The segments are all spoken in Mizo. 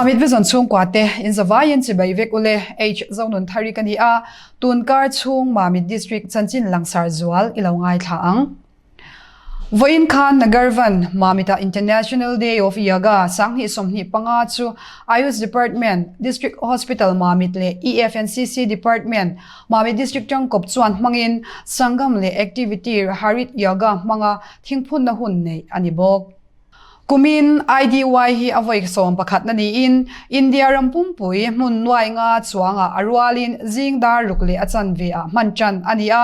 Mamit Vision chhungkua te in zavaiin chibai vek ule H Zonunthari ka ni a, tunkar chhung Mamit District chanchin langsar zual i lo ngaithla ang. Vawiin khan Nagarvan, Mamita International Day of Yoga 2025 chu Ayush Department, District Hospital Mamit leh EFNCC Department, Mamit District tangkawp chuan hmangin Sangam leh Activity Harit Yoga hmanga thingphunna hun neih a ni bawk. Kumin IDY hi a vawi 11na niin India ram pumpui hmun nuai nga chuangah a rualin zing dar ruk leh a chanve ah hman tan a ni a.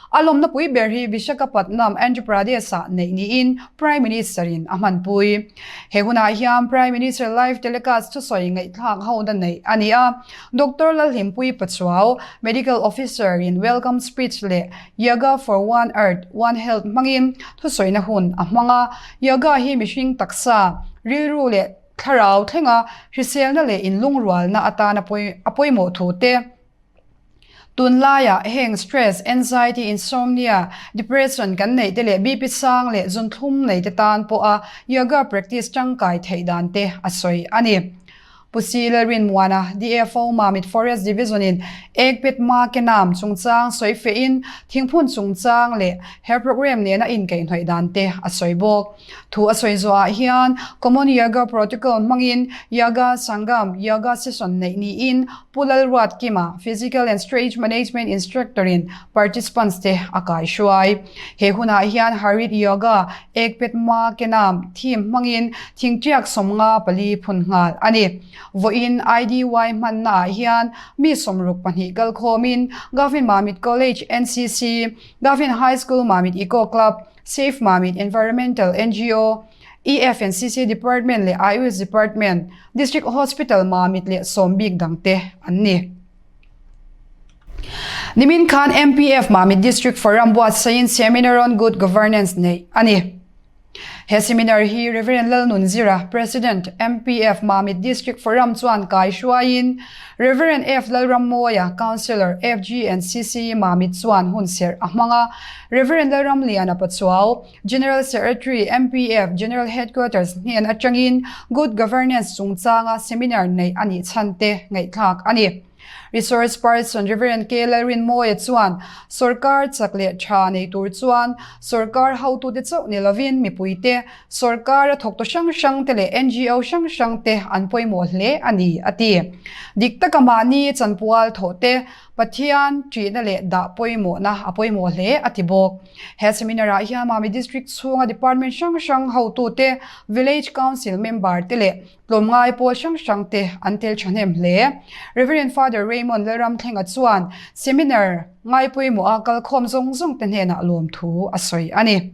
A lawmna pui ber hi Visakhapatnam, Andhra Pradesh-ah neih niin Prime Minister-in a hmanpui. He hunah hian Prime Minister live telecast thusawi ngaihthlak hona neih a ni a. Doctor Lalhlimpui Pachuau, Medical Officer-in welcome speech leh Yoga for One Earth, One Health hmangin thusawina hun a hmang a. Yoga hi mihring taksa, rilru leh thlarau thlenga hriselna leh inlungrualna atana a pawimawh thu te, Tunlaiah heng stress, anxiety, insomnia, depression kan neih te leh BP sang leh zunthlum nei te tan pawha yoga practice tangkai theih dan te a sawi a ni. Pu Si Lalrinmuana, DFO Mamit Forest Division in Ekpet Ma Ke Naam chungchang sawi fehin thingphun chungchang leh he program nena inkaihhnawih dan te a sawi bawk. Thu a sawi zawhah hian Common Yoga Protocol hmangin Yoga Sangam Yoga Session neih niin Pu Lalruat Kima, Physical and Strength Management Instructor in participants te a kaihruai. He hunah hian Harit Yoga, Ek Pet Ma Ke Naam theme hmangin thingtiak 54 phun nghal a ni. Vawiin IDY hmanna ah hian mi 62 kalkhawmin Gavin Mamit College NCC, Gavin High School Mamit Eco Club, Safe Mamit Environmental NGO, EFNCC Department leh Ayush Department, District Hospital Mamit leh sawm bik dangte an ni. Nimin khan MPF Mamit District Forum buatsaiin Seminar on Good Governance neih a ni. He seminar hi Rev. Lalnunzira, President, MPF Mamit District Forum chuan kai hruaiin Rev. F. Lalrammawia, Councillor, FGNCC Mamit chuan hun serh a hmang a. Rev. Lalramliana Pachuau, General Secretary, MPF General Headquarters hnen atangin Good Governance chungchanga seminar neih a nih chhan te ngaihthlak a ni. Resource person Rev. K. Lalrinmawia chuan sawrkar chak leh tha nei tur chuan sawrkar hotute chauh ni lovin mipuite, sawrkar a thawktu hrang hrangte leh NGO hrang hrangte an pawimawh hle a ni, a ti. Dik taka mahni chanpual thawhte Pathian ṭihna leh dah pawimawhna a pawimawh hle a ti bawk. He seminar ah hian Mami District chhunga department hrang hrang hotute, Village Council member te leh tlawmngai pawl hrang hrang te an tel thahnem hle. Rev. Father Raymond Lalramthlenga chuan seminar ngai pawimawha kalkhawm zawng zawng te hnenah lawmthu a sawi a ni.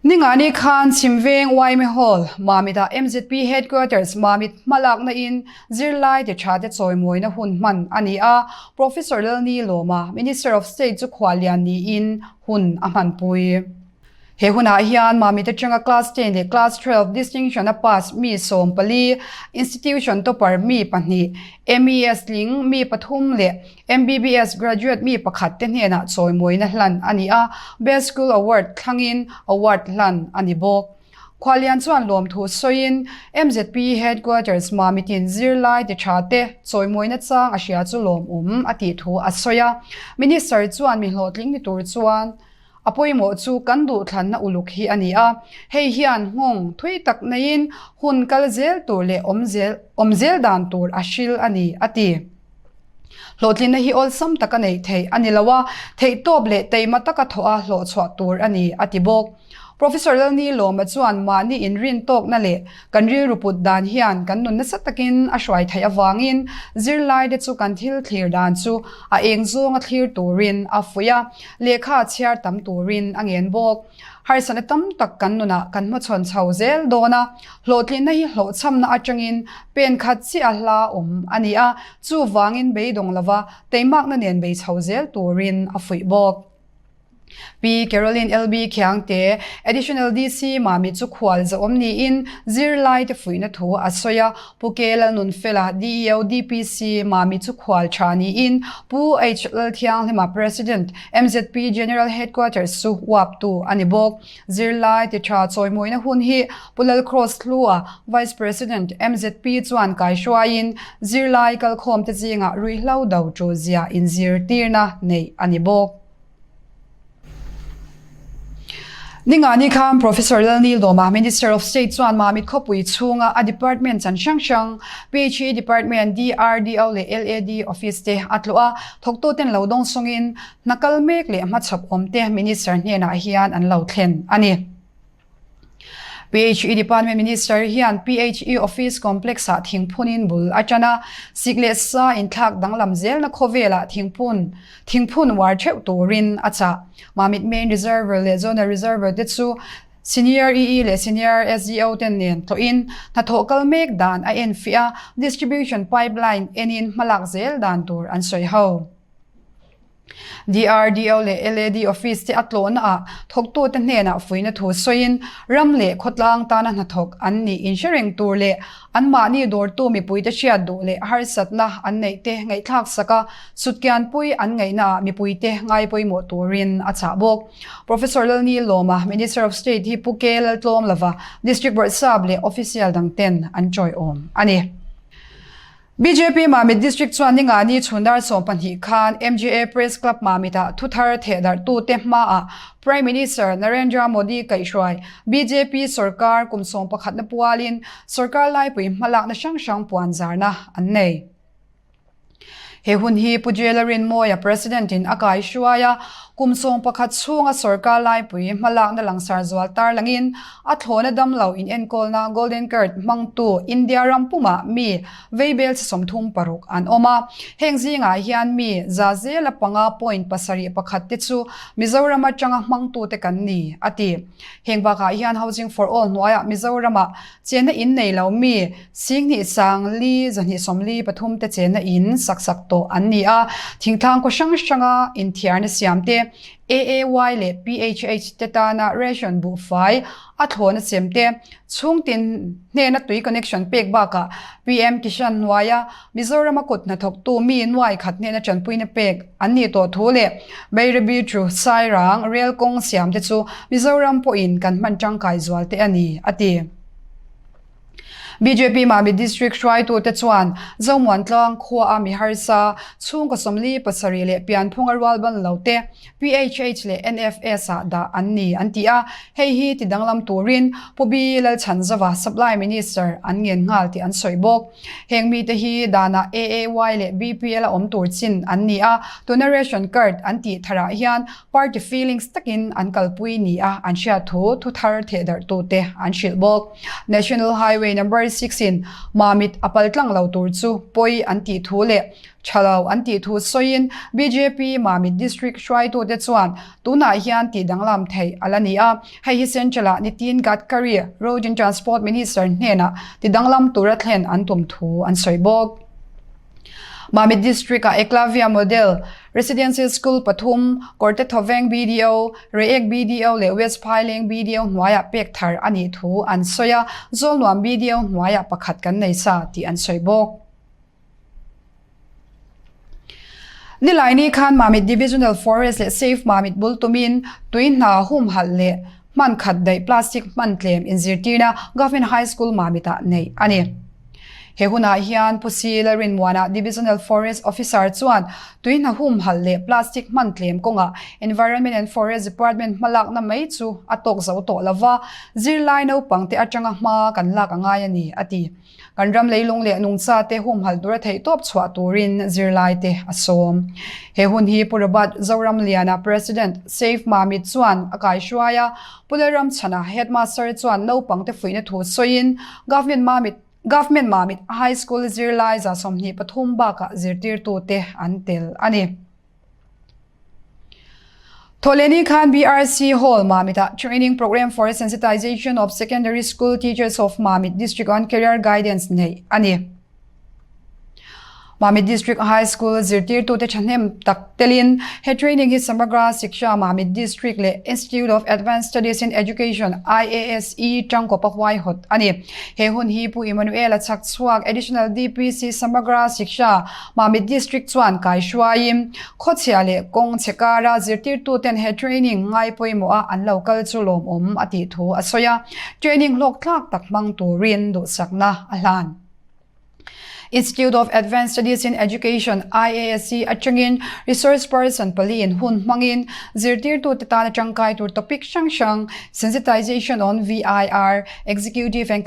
Ningani khan Chhimveng yma Hall, Mamit-ah mzp Headquarters Mamit hmalakna in zirlai ti tha te chawimawina hun hman a ni a, Professor Lalni Lawma, Minister of State chu khuallian niin hun a hmanpui. He hunah hian Mamit atanga Class 10 leh Class 12 distinction a pass mi 14, Institution topper mi pahnih, MES tling mi pathum leh MBBS graduate mi pakhat te hnenah chawimawina hlan a ni a, Best School Award thlangin award hlan a ni bawk. Khualian chuan lawmthu sawiin MZP Headquarters Mamitin zirlai ti tha te chawimawina chang a hria chu lawmawm a tih thu a sawi a. Minister chuan mi hlawhtling ni tur chuan a pawimawh chu kan duhthlanna uluk hi a ni a, hei hian nghawng thui tak neiin hun kal zel tur leh awm zel dan tur a hril a ni, a ti. Hlawhtlinna hi awlsam taka neih theih a ni lo a, theihtawp leh teima taka thawh a hlawhchhuah tur a ni, a ti bawk. Professor Lalni Lawma chuan mahni inrin tawkna leh kan rilru put dan hian kan nun nasa takin a hruai theih avangin zirlaite chu kan thil thlir dan chu a eng zawnga thlir turin a fuih a, lehkha chhiar tam turin a ngen bawk. Harsatna tam tak kan nunah kan hmachhawn chho zel dawn a, Hlawhtlinna hi hlawhchhamna atangin pen khat chiah a hla awm a ni a, chuvangin beidawng lova teimakna nen bei chho zel turin a fuih bawk. Pi Caroline LB Khiangte, Additional DC Mami chu khual zauhawm niin zirlaite fuihna thu a sawi a. Pu K Lalnunfela, DEO DPC Mami chu khual tha niin Pu H Lalthianghlima, President, MZP General Headquarters chu uaptu a ni bawk. Zirlai ti tha chawimawina hun hi Pu Lalcross Hlua, Vice President, MZP chuan kaihruaiin zirlai kalkhawmte zingah ruihhlo do tul zia inzirtirna neih a ni bawk. Ningani khan Professor Lalnil Dawma, Minister of State chuan Mamit khawpui chhunga a department chan hrang hrang, PHE Department, DRDO leh LAD office te a tlawh a, thawktuten lo dawng sawngin hna kal mek leh hmachhawp awmte Minister hnenah hian an lo thlen a ni. PHE Department Minister hian PHE Office Complex-ah thingphunin bul a tan a, sik leh sa inthlak danglam zelna khawvelah thingphun thingphun uar theuh turin a chah. Mamit Main Reservoir leh Zonal Reservoir te chu Senior EE leh Senior SDO ten nen tlawhin hnathawh kal mek dan a enfiah a, Distribution Pipeline enin hmalak zel dan tur an sawi ho. DRDO leh LAD office te a tlawhna ah thawktute hnenah fuihna thu sawiin ram leh khawtlang tana hnathawk an nih inhre reng tur leh anmahni dawrtu mipuite hriat duh leh harsatna an neih te ngaihthlak sak a, sutkianpui an ngaihna ah mipuite ngai pawimawh turin a chah bawk. Professor Lalni Lawma, Minister of State hi Pu K Laltlawmlova, District Bawrhsap leh Official dangten an tawiawm a ni. Bjp Mamit District chuan Ningani chhun dar 12 khan MGA Press Club Mamit-ah thuthar thehdarhtute hmaah Prime Minister Narendra Modi kaihhruai bjp sorkar kum sawmpakhatna pualin sorkar laipui hmalakna hrang hrang puan zarna an nei. He hun hi Pu Jela Rinmawia President-in a kaihhruai a, kum 11 chhunga sorkar laipui hmalakna langsar zual tarlangin A thlawna damlo inenkawlna Golden Card hmangtu India ram pumah mi veibel chi 36 an awm a. Heng zingah hian mi za zela panga point pasarih pakhat te chu Mizoram atanga hmangtute kan ni, a ti. Heng bakah hian Housing for All hnuaiah Mizoramah chenna in nei lo mi 10 sang li 243 te chenna in sak sak tawh an ni a. Thingtlang khaw hrang hranga inthiarna siam te AAY leh PHH te tana ration buhfai a thlawna sem te, chhungtin hnena tui connection pek bakah PM Kishan hnuaia Mizorama kut hnathawktu mi nuai khat hnena tanpuina pek an nih tawh thu leh Bairabi to Sairang rel kawng siam te chu Mizoram pawhin kan hman tangkai zual te a ni, a ti. Bjp Mamit District hruaitute chuan Zomuantlang khuaa mi harsa, chhungkaw 47 leh pianphunga rual ban lo te PHH leh NFS ah dah an ni an ti a, hei hi ti danglam turin Pu B Lalchhanzova Supply Minister an ngen nghal tih an sawi bawk. Heng mite hi danah AAY leh BPL a awm tur chin an ni a, tuna ration card an tih tharah hian Party feelings takin an kalpui ni a an hriat thu thuthar thehdarhtute an hrilh bawk. National Highway Number 6 in Mamit a pal tlang lo tur chu pawi an tih thu leh tha lo an tih thu sawiin bjp Mamit District hruaitute chuan tunah hian tih danglam theih a la ni a, hei hi Central ah Nitin Gadkari, Road and Transport Minister hnenah ti danglam tura thlen an tum thu an sawi bawk. Mamit District-ah Eklavya Model Residency School pathum, Kawrte Thawveng BDO, Reiek BDO leh West Phaileng BDO hnuaiah pek thar a nih thu an sawi a, Zawlnuam BDO hnuaiah pakhat kan nei sa tih an sawi bawk. Nilaini khan Mamit Divisional Forest leh Safe Mamit bul tumin tui hna humhalh leh hman khat daih plastic hman tlem inzirtirna Government High School Mamit-ah neih a ni. He hunah hian Pu Si Lalrinmuana Divisional Forest Officer chuan tui hna humhalh leh plastic hman tlem kawngah Environment and Forest Department hmalakna mai chu a tawk zo tawh lova, zirlai naupangte atanga hma kan lak a ngai a ni, a ti. Kan ram leilung leh nungchate humhalh tura theihtawp chhuah turin zirlaite a sawm. He hun hi Pu Robert Zoramliana, President, Safe Mamit chuan a kaihruai a, Pu Lalramchhana, Headmaster chuan naupangte fuihna thu sawiin Government Mamit Government Mamit High School zirlai 23 bakah zirtirtute an tel a ni. Thawhlehni khan BRC Hall Mamit-ah Training Program for Sensitization of Secondary School Teachers of Mamit District on Career Guidance neih a ni. Mamit District High School zirtirtute thahnem tak telin he training hi Samagra Shiksha Mamit District leh Institute of Advanced Studies in Education, IASE, tangkawp a huaihawt a ni. He hun hi Pu Emmanuel-a chhak chhuak Additional DPC Samagra Shiksha Mamit District chuan kai hruaiin khawchhia leh kawng chhe kara zirtirtuten he training ngai pawimawha an lo kal chu lawmawm a tih thu a sawi a, training hlawkthlak tak hmang turin duhsakna a hlan. Institute of Advanced Studies in Education, IASE, atangin resource person paliin hun hmangin zirtirtute tana tangkai tur topic hrang hrang Sensitization on VIR, Executive and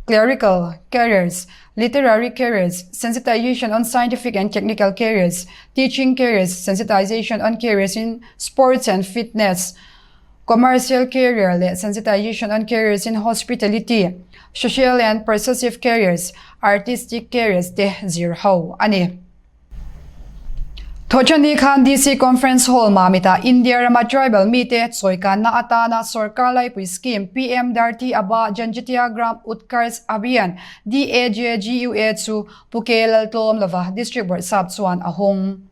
Clerical Careers, Literary Careers, Sensitization on Scientific and Technical Careers, Teaching Careers, Sensitization on Careers in Sports and Fitness, Commercial Career leh Sensitization on Careers in Hospitality, Social and Persuasive Careers, Artistic Careers te zir ho a ni. Thawhṭanni khan DC Conference Hall Mamitah India rama tribal mite chawikanna atana sorkar laipui scheme PM Dharti Aba Janjatiya Gram Utkarsh Abhiyan, DAJGUA, chu Pu Ke Laltlawm lova District Bawrhsap chuan a hawng.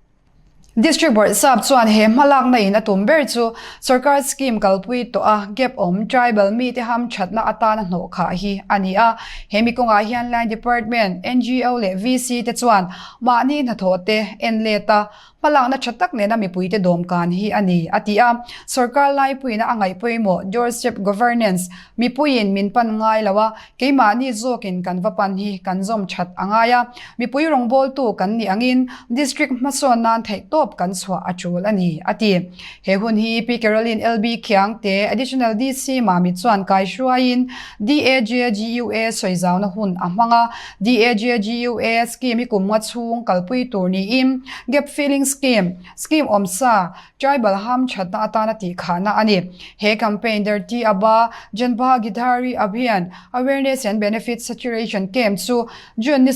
District Bawrhsap chuan he hmalakna in a tum ber chu sorkar scheme kalpui tawh a gap awm tribal mite hamthatna atana hnawh khah hi a ni a. He mi kawngah hian Line Department, ngo leh VC te chuan mahni hnathawh te en let a, hmalakna tha tak nena mipuite dawmkan hi a ni, a ti a. Sorkar laipuina a ngaih pawimawh doorstep governance mipuiin min pan ngai lo a, Keimahni zawkin kan va pan hi kan zawm that a ngai a, mipui rawngbawltu kan nih angin District hmasawn nan theihtawp kan chhuah a tul a ni, a ti. He hun hi Pi Caroline LB Khiangte, Additional DC Mami chuan kaihruaiin DAJGUA sawizauna hun a hmang a, DAJGUA scheme hi kum nga chhung kalpui tur niin Gap Filling Scheme, scheme awmsa, Tribal ham thatna atana tih khahna a ni. He campaign Dharti Aba Janbhagidhari Abhiyan, Awareness and Benefit Saturation Camp chu June ni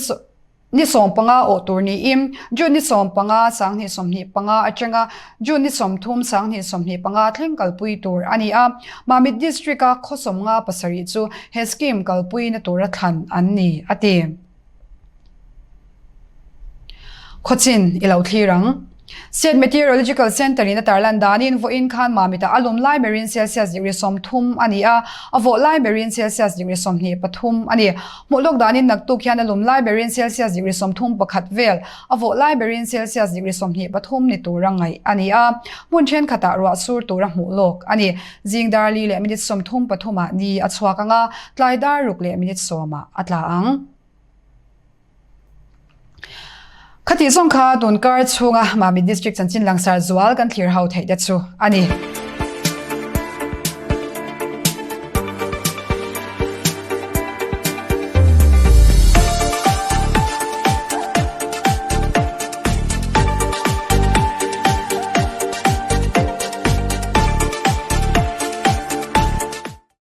ni 15 awh tur niin June ni 15 2025 atanga June ni 30 2025 thleng kalpui tur a ni a. Mamit District-a khaw 57 chu he scheme kalpuina tura thlan an ni, a ti. Khawchin i lo thlir ang. State Meteorological Centre in a tarlan danin vawiin khan Mamitah a lum lai berin Celsius degree 30 a ni a, a vawh lai berin Celsius degree 23 a ni. Hmuh lawk danin naktuk hian a lum lai berin Celsius degree 31 vel, a vawh lai berin Celsius degree 23 ni tura ngaih a ni a, hmun thenkhatah ruah sur tura hmuh lawk a ni. Zing dar li leh minute 33 ah ni a chhuak ang a, tlai dar ruk leh minute sawmah a tla ang. Khatih zawng kha tun kar chhunga Mamit District chanchin langsar zual kan thlir ho theih te chu a ni.